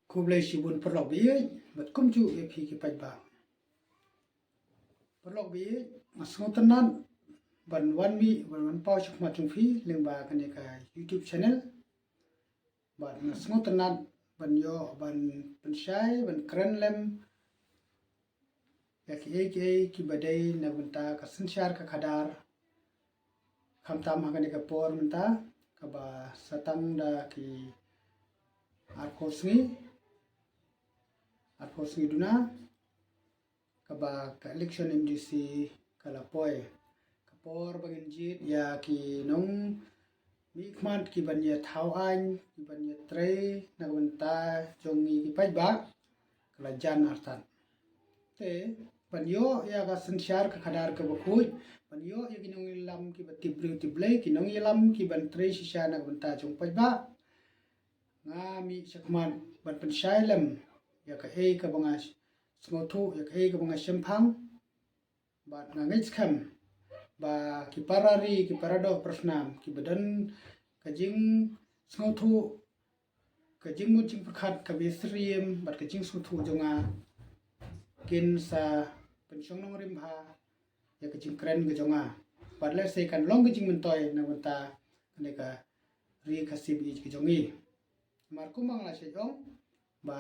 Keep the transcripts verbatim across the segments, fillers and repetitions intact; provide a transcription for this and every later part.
Khublei shibun paralok ba ïeit, bad kumjuh ïa phi ki paidbah. Paralok ba ïeit, nga sngewtynnat ban wan mih, ban wan paw shakhmat jong phi lyngba kane ka YouTube channel. Bad nga sngewtynnat ban ïoh, ban pynshai, ban kren lem ïa kiei kiei kiba dei na ka bynta ka synshar ka khadar. Khamtam ha kane ka por mynta, kaba sa tang da ki arphew sngi, arphew sngi duna, kaba ka election M D C ka la poi. Ka por ba ngin jied ïa ki nongmihkhmat ki ban ïa thaw aiñ, ki ban ïa trei na ka bynta jong ngi ki paidbah, ka la jan artat. Te ban ïoh ïa ka synshar ka khadar kaba khuid, ban ïoh ïa ki nongïalam kiba tip briew tip Blei, ki nongïalam ki ban trei shisha na ka bynta jong paidbah, nga mih shakhmat ban pynshai lem ïa kaei kaba nga sngewthuh, ïa kaei kaba nga shemphang. Bad nga ngeit skhem ba ki para ri, ki para doh para snam, kiba don ka jingsngewthuh, ka jingmut jingpyrkhat kaba ïasyriem bad ka jingsngewthuh jong nga, kin sa pynshong nongrim bha ïa ka jingkren ka jong nga. Bad lehse kan long ka jingmyntoi na ka bynta kane ka ri Khasi ba ïeit ka jong ngi. Namar kumba nga la shait ong ba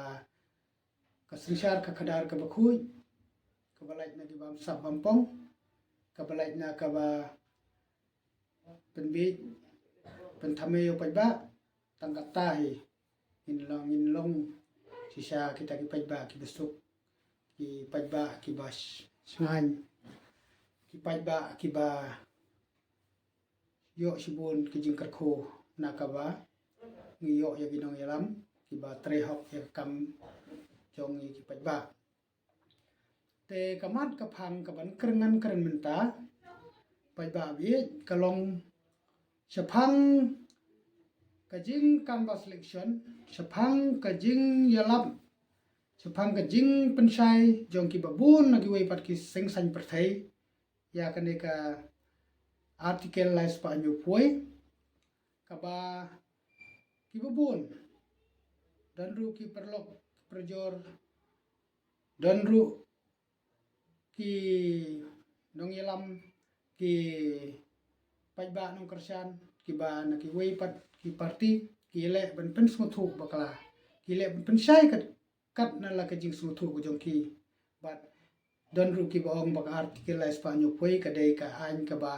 ka synshar ka khadar kaba khuid, kaba lait na ki bamsap bampong, kaba lait na kaba pynbiej pynthame ïa u paidbah, tang katta hi ngin long, ngin long shisha kita ki paidbah kiba suk, ki paidbah kiba sh-, shngaiñ, ki paidbah kiba ïoh shibun ki jingkyrkhu na kaba ngi ïoh ïa ki nongïalam kiba trei hok ïa ka kam jong ngi ki paidbah. Te ka mat ka phang kaban kren ngan kren mynta, paidbah ba ïeit, ka long shaphang ka jing canvass election, shaphang ka jingïalap, shaphang ka jingpynshai jong kiba bun na kiwei pat ki seng saiñ pyrthei ïa kane ka Article lai spah hynñiew phew, kaba kiba bun, don ruh ki paralok, ki parajor, don ruh ki nongïalam, ki paidbah nongkyrshan kiba na kiwei pat ki parti, ki leh ban pynsngewthuh bakla, ki leh ban pynshai kat, kat na la ka jingsngewthuh ka jong ki. Bad don ruh kiba ong ba ka Article lai spah hynñiew phew ka dei ka aiñ kaba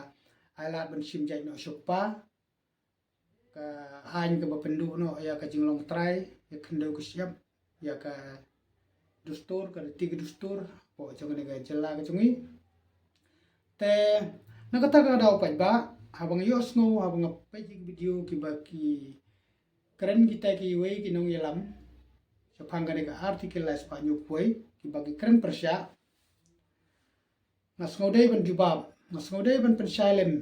ai lad ban shim jait noh sha u kpa, ka aiñ kaba pynduh noh ïa ka jinglong trai, ïa ka khyndew ka shyiap, ïa ka dustur, ka riti ka dustur hapoh jong kane ka jylla ka jong ngi. Te na kata ka daw paidbah, haba nga ïohsngew, haba nga peit ïa ki video kiba ki kren kita kiwei ki nongïalam shaphang kane ka Article lai spah hynñiew phew kiba ki kren pyrshah, nga sngewdei ban jubab, nga sngewdei ban pynshai lem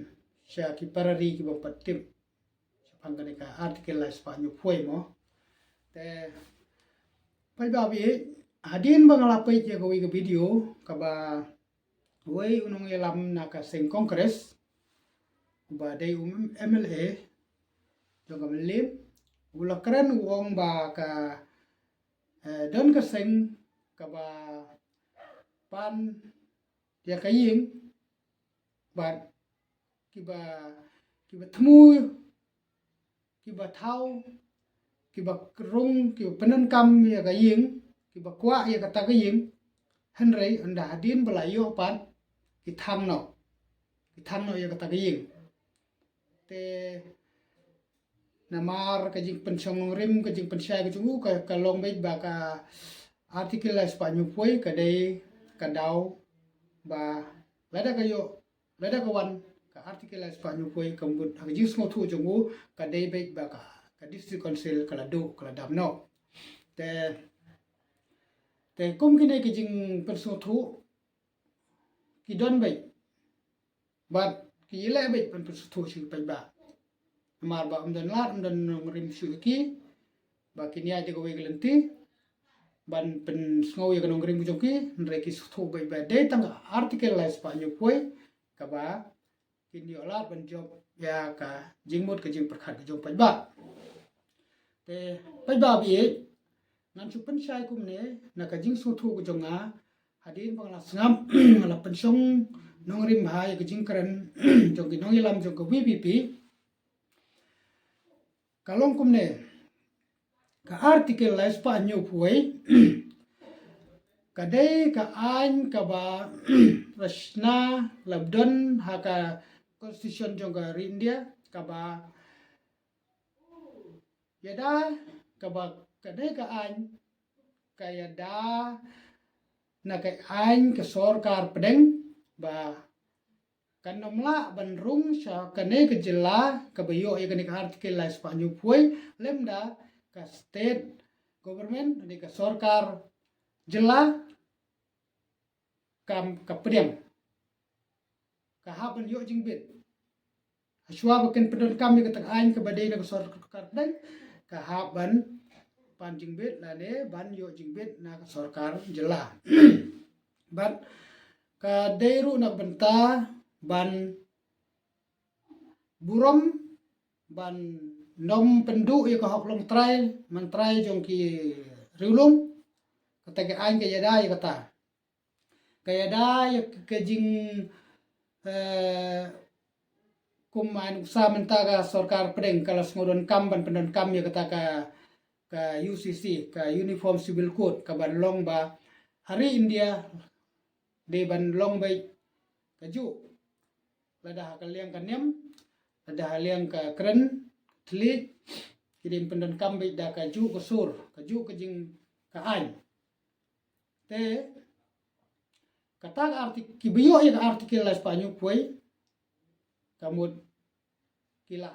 sha ki para ri kiba pat tip shaphang kane ka Article lai spah hynñiew phew mo. Te paidbah ba ïeit, hadien ba nga la peit ïa kawei ka video kaba wei u nongïalam na ka seng Congress, uba dei u M L A jong ka Mylliem, u la kren u ong ba ka, eh, don ka seng kaba pan ïa ka ïing, bad kiba, kiba thmu, kiba thaw, kiba rung, kiba pyndonkam ïa ka ïing, kiba kwah ïa kata ka ïing, hynrei ynda hadien ba la ïoh pat, ki thang noh, ki thang noh ïa kata ka ïing. Te namar ka jingpynshong nongrim, ka jingpynshai ka jong u, ka, ka long beit ba ka Article lai spah hynñiew phew ka dei ka daw ba lada ka ïoh, lada ka wan ka Article lai spah hynñiew phew, ka mut ha ka jingsngewthuh jong u, ka dei beit ba ka, ka District Council ka la duh, ka la dam noh. Te, te kum kine ki jingpynsngewthuh ki don beit, bad ki ïaleh beit ban pynsngewthuh sha ki paidbah. Namar ba ym don lad, ym don nongrim shuh ïa ki ba kin ïaid da kawei ka lynti ban pynsngew ïa ka nongrim ka jong ki, hynrei ki sngewthuh beit ba dei tang ka Article lai spah hynñiew phew kaba kin ïoh lad ban jop ïa ka jingmut ka jingpyrkhat ka jong paidbah. Te paidbah ba ïeit, Ngan shu pynshai kumne na ka jingsngewthuh ka jong nga, hadien ba nga la sngap, nga la pynshong nongrim bha ïa ka jingkren jong ki nongïalam jong ka V P P. Ka long kumne, ka Article lai spah hynñiew phew wei ka dei ka aiñ kaba la shna, la don ha ka Constitution jong ka ri India, kaba ïada, kaba ka dei ka aiñ, ka ïada na ka aiñ ka sorkar pdeng ba kan ym lah ban rung sha kane ka jylla kaba ïoh ïa kane ka Article lai spah hynñiew phew wei, lymda ka state government, ne ka sorkar jylla, kam ka pdeng, ka hap ban ïoh jingbit. Hashwa ba kin pyndonkam ïa kata ka aiñ kaba dei na ka sorkar pdeng, ka hap ban pan jingbit lane ban ïoh jingbit na ka sorkar jylla. Bad ka dei ruh na ka bynta ban burom, ban ym pynduh ïa ka hok longtrai mantrai jong ki riewlum. Kata ka aiñ ka ïada ïa kata, ka ïada ïa ka jing, eh, kum ai nuksa mynta ka sorkar pdeng ka la sngewdonkam ban pyndonkam ïa kata ka, ka U C C, ka Uniform Civil Code, kaban long ba ha ri India dei ban long beit kajuh, lada ha ka liang ka niam, lada ha liang ka kren thylliej, ki dei pyndonkam beit da kajuh ka sur, kajuh ka jing, ka aiñ. Te kata ka artik-, kiba ïoh ïa ka Article lai spah hynñiew phew wei, ka mut ki la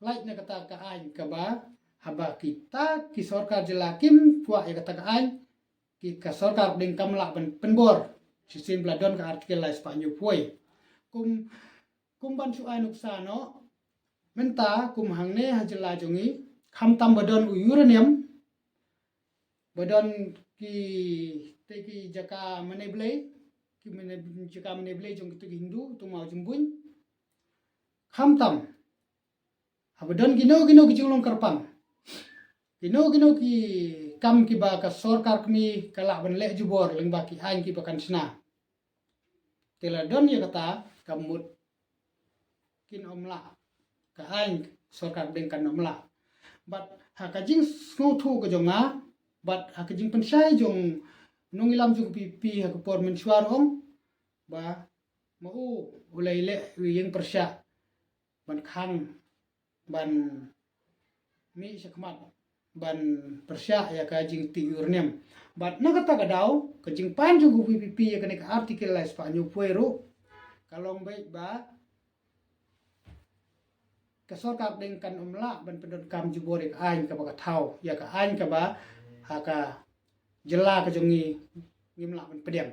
lait na kata ka aiñ kaba haba kita ki sorkar jylla kim kwah ïa kata ka aiñ, ki ka sorkar pdeng kam lah ban pynbor shisien ba la don ka Article lai spah hynñiew phew wei. Kum, kum ban shu ai nuksa noh, mynta kum hangne ha jylla jong ngi, khamtam ba don u uranium, ba don ki, te ki jaka mane blei, ki mane, jaka mane blei jong kito ki Hindu, tu maw jumbuñ. Khamtam haba don kino kino ki jinglong kyrpang, kino kino ki kam kiba ka sorkar kmie ka lah ban leh jubor lyngba ki aiñ kiba kan shna. Te la don ïa kata, ka mut kin ym lah, ka aiñ sorkar pdeng kan ym lah. Bad ha ka jingsngewthuh ka jong nga, bad ha ka jingpynshai jong nongïalam jong ka V P P ha ka por mynshuwa ruh, ong ba ma u u la leh u ïeng pyrshah ban khang, ban mih shakhmat, ban pyrshah ïa ka jingtih uranium. Bad na kata ka daw, ka jingpan jong ka V P P ïa kane ka Article lai spah hynñiew phew wei ruh ka long beit ba ka sorkar pdeng kan ym lah ban pyndonkam jubor ïa ka aiñ kaba ka thaw, ïa ka aiñ kaba ha ka jylla ka jong ngi ngim lah ban pdiang.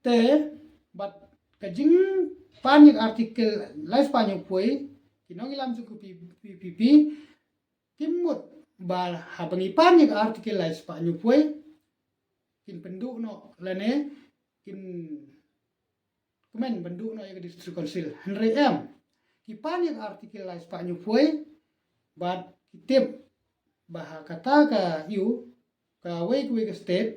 Te bad ka jingpan ïa ka Article lai spah hynñiew phew wei, ki nongïalam jong ka V P P kim mut ba haba ngi pan ïa ka Article lai spah hynñiew phew wei, kin pynduh noh lane kin kmen ban duh noh ïa ka District Council. Hynrei em, ki pan ïa ka Article lai spah hynñiew phew wei, bad ki tip ba ha kata ka ïew, kawei kawei ka state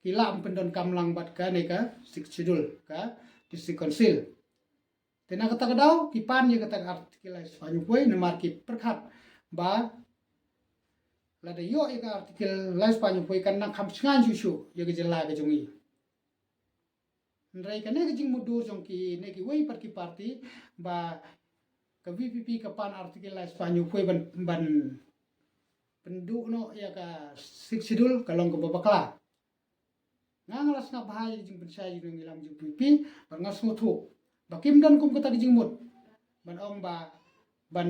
ki lah ban pyndonkam lang bad kane ka Sixth Schedule, ka District Council. Te na kata ka daw ki pan ïa kata ka Article lai spah hynñiew phew wei namar ki pyrkhat ba lada ïoh ïa ka Article lai spah hynñiew phew wei kan nang kham shngaiñ shuh shuh ïa ka jylla ka jong ngi. Hynrei kane ka jingmutdur jong kine kiwei pat ki party ba ka V P P ka pan Article lai spah hynñiew phew wei ban, ban pynduh noh ïa ka Sixth Schedule ka long kaba bakla. Nga nga la sngap bha ïa ka jingpynshai jong nongïalam jong ka V P P, bad nga sngewthuh ba kim don kum kata ka jingmut ban ong ba ban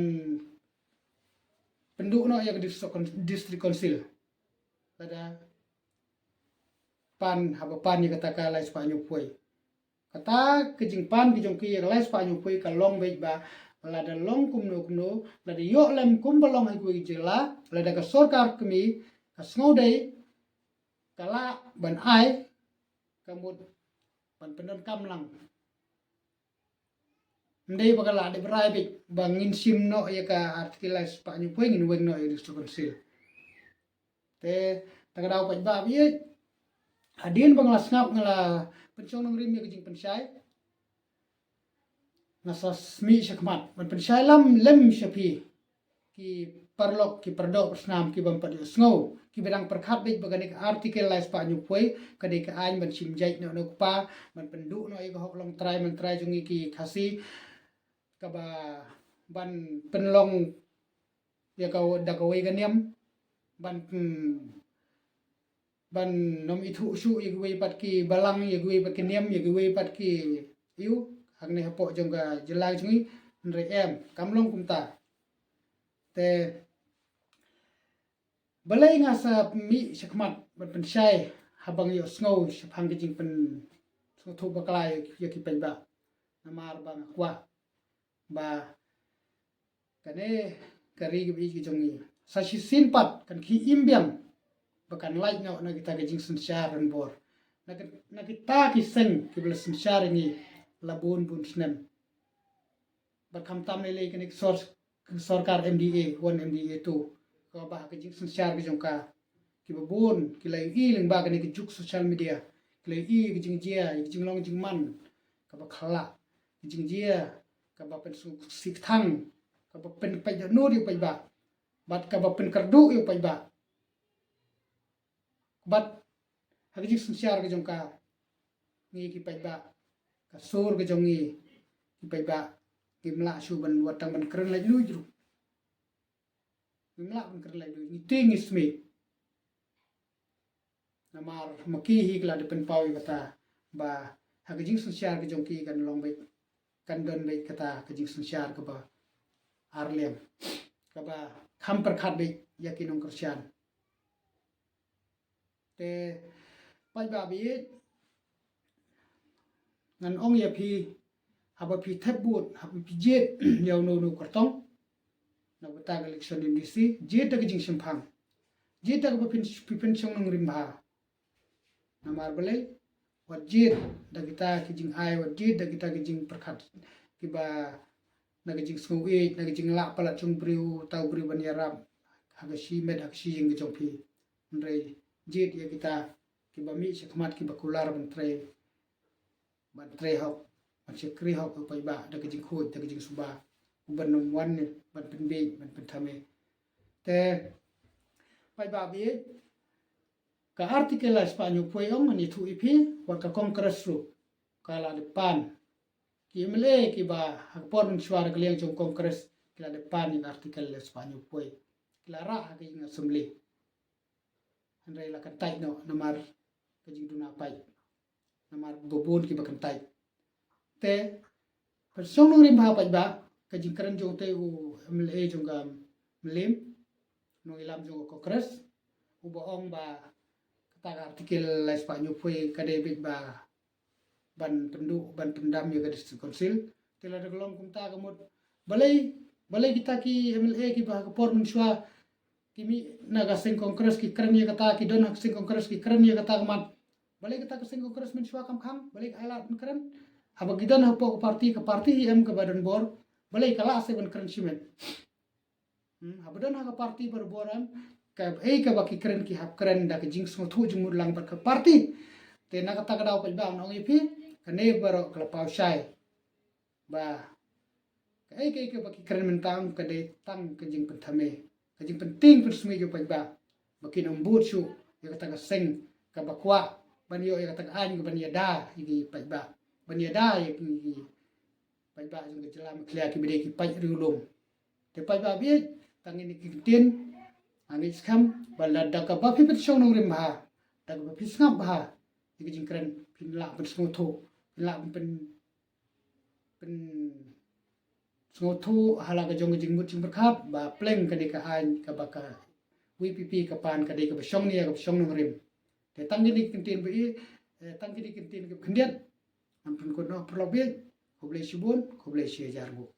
pynduh noh ïa ka District Coun-, District Council lada pan, haba pan ïa kata ka lai spah hynñiew phew wei. Kata ka jingpan ka jong ki ïa ka lai spah hynñiew phew wei ka long beit ba lada long kumno kumno, lada ïoh lem kumba long ha kiwei ki jylla, lada ka sorkar kmie ka sngewdei, ka lah ban ai, ka mut ban pyndonkam lang. Ym dei ba ka lah dep rai beit ba ngin shim noh ïa ka Article lai spah hynñiew phew wei, ngin weng noh ïa ka District Council. Te ta ka daw paidbah ba ïeit, hadien ba nga la sngap, nga la pynshong nongrim ïa ka jingpynshai, nga sa mih shakhmat ban pynshai lam lem sha phi ki paralok, ki paradoh parasnam, ki bym pat ïohsngew, ki ba dang pyrkhat beit ba kane ka Article lai spah hynñiew phew ka dei ka aiñ ban shim jait noh na u kpa, ban pynduh noh ïa ka hok long trai man trai jong ngi ki Khasi, kaba ban pynlong ïa ka da kawei ka niam, ban, hmm, ban ym ithuh shuh ïa kiwei pat ki balang, ïa kiwei pat ki niam, ïa kiwei pat ki ïew hangne hapoh jong ka jylla jong ngi. Hynrei em, kam long kumta. Te balei nga sa mih shakhmat ban pynshai, haba nga ïohsngew shaphang ka jingpynsngewthuh bakla ïa ki paidbah? Namar ba nga kwah ba kane ka ri kaba ïeit ka jong ngi sa shisien pat kan khie im biang, ba kan lait noh na kita ki jingsynshar donbor, na ki, na kita ki seng kiba la synshar ïa ngi la bun bun snem. Bad khamtam lei lei kane ka sor-, ka sorkar M D A one, M D A two, kaba ha ka jingsynshar ka jong ka, kiba bun ki la ïohi lyngba kane ka juk social media, ki la ïohi ka jingjia, ka jinglong jingman kaba khlah, ka jingjia kaba pynsngewsih kthang, kaba pynpait nud ïa u paidbah, bad kaba pynkyrduh ïa u paidbah. Bad ha ka jingsynshar ka jong ka, ngi ki paidbah, ka sur ka jong ngi ki paidbah, ngim lah shuh ban wat tang ban kren laitluid ruh. Ngim lah ban kren laitluid, ngi tieng ngi smiej. Namar ma ki hi ki la dep pynpaw ïa kata ba ha ka jingsynshar ka jong ki kan long beit, kan don beit kata ka jingsynshar kaba arliang, kaba kham pyrkhat beit ïa ki nongkyrshan. Te paidbah ba ïeit, ngan ong ïa phi, haba phi thep vote, haba phi jied ïa uno uno u kyrtong na kata ka election M D C, jied da ka jingshemphang, jied da kaba phin, phi pynshong nongrim bha. Namar balei? Wat jied da kita ki jingai, wat jied da kita ki jingpyrkhat kiba na ka jingsngew ïeit, na ka jinglah palat jong u briew, uta u briew ban ïarap ha ka shimet ha ka shiïing ka jong phi. Hynrei jied ïa kita kiba mih shakhmat, kiba kular ban trei, ban trei hok, ban shakri hok ïa u paidbah da ka jingkhuid, da ka jingsuba, uban ym wan ne ban pynbiej, ban pynthame. Te paidbah ba ïeit, ka Article lai spah hynñiew phew ong, ngan ïathuh ïa phi, wat ka Congress ruh ka la dep pan. Ki M L A kiba ha ka por mynshuwa da ka liang jong Congress ki la dep pan ïa ka Article lai spah hynñiew phew, ki la rah ha ka ïing Assembly. Hynrei la kyntait noh namar ka jingduna paid, namar ba bun kiba kyntait. Te pynshong nongrim bha paidbah, ka jingkren jong te u M L A jong ka Mylliem, nongïalam jong ka Congress, uba ong ba kata ka Article lai spah hynñiew phew ka dei beit ba ban pynduh, ban pyndam ïa ka District Council. Te lada ka long kumta ka mut, balei, balei kita ki M L A kiba ha ka por mynshuwa ki mih na ka seng Congress ki kren ïa kata, ki don ha ka seng Congress ki kren ïa kata ka mat, balei kata ka seng Congress mynshuwa kam khang? Balei ka ai lad ban kren? Haba ki don hapoh ka party, ka party hi em kaba don bor, balei ka lah seh ban kren shimet? Hmm, haba don ha ka party barabor em, kaei kaba ki kren, ki hap kren da ka jingsngewthuh jingmut lang bad ka party. Te na kata ka daw paidbah, ngan ong ïa phi, kane baroh ka la paw shai ba kaei kaei kaba ki kren mynta ka dei tang ka jingpynthame, ka jingpyntieng pynsmit ïa u paidbah, ba kin ym bud shuh ïa kata ka seng kaba kwah ban ïoh ïa kata ka aiñ kaban ïada ïa ki paidbah, ban ïada ïa ki paidbah jong ka jylla Meghalaya kiba dei ki paid riewlum. Te paidbah ba ïeit, tang kine ki ktien, nga ngeit skhem ba lada kaba phi pynshong nongrim bha, da kaba phi sngap bha ïa ka jingkren, phin lah pynsngewthuh, phin lah pyn, pynsngewthuh ha la ka jong ka jingmut jingpyrkhat ba pleng kane ka aiñ kaba ka V P P ka pan ka dei kaba shong nia, kaba shong nongrim. Te tang kine ki ktien ba ïeit, eh, tang kine ki ktien kiba khyndiat, ngan pynkut noh paralok ba ïeit. Khublei shibun, khublei shihajar nguh.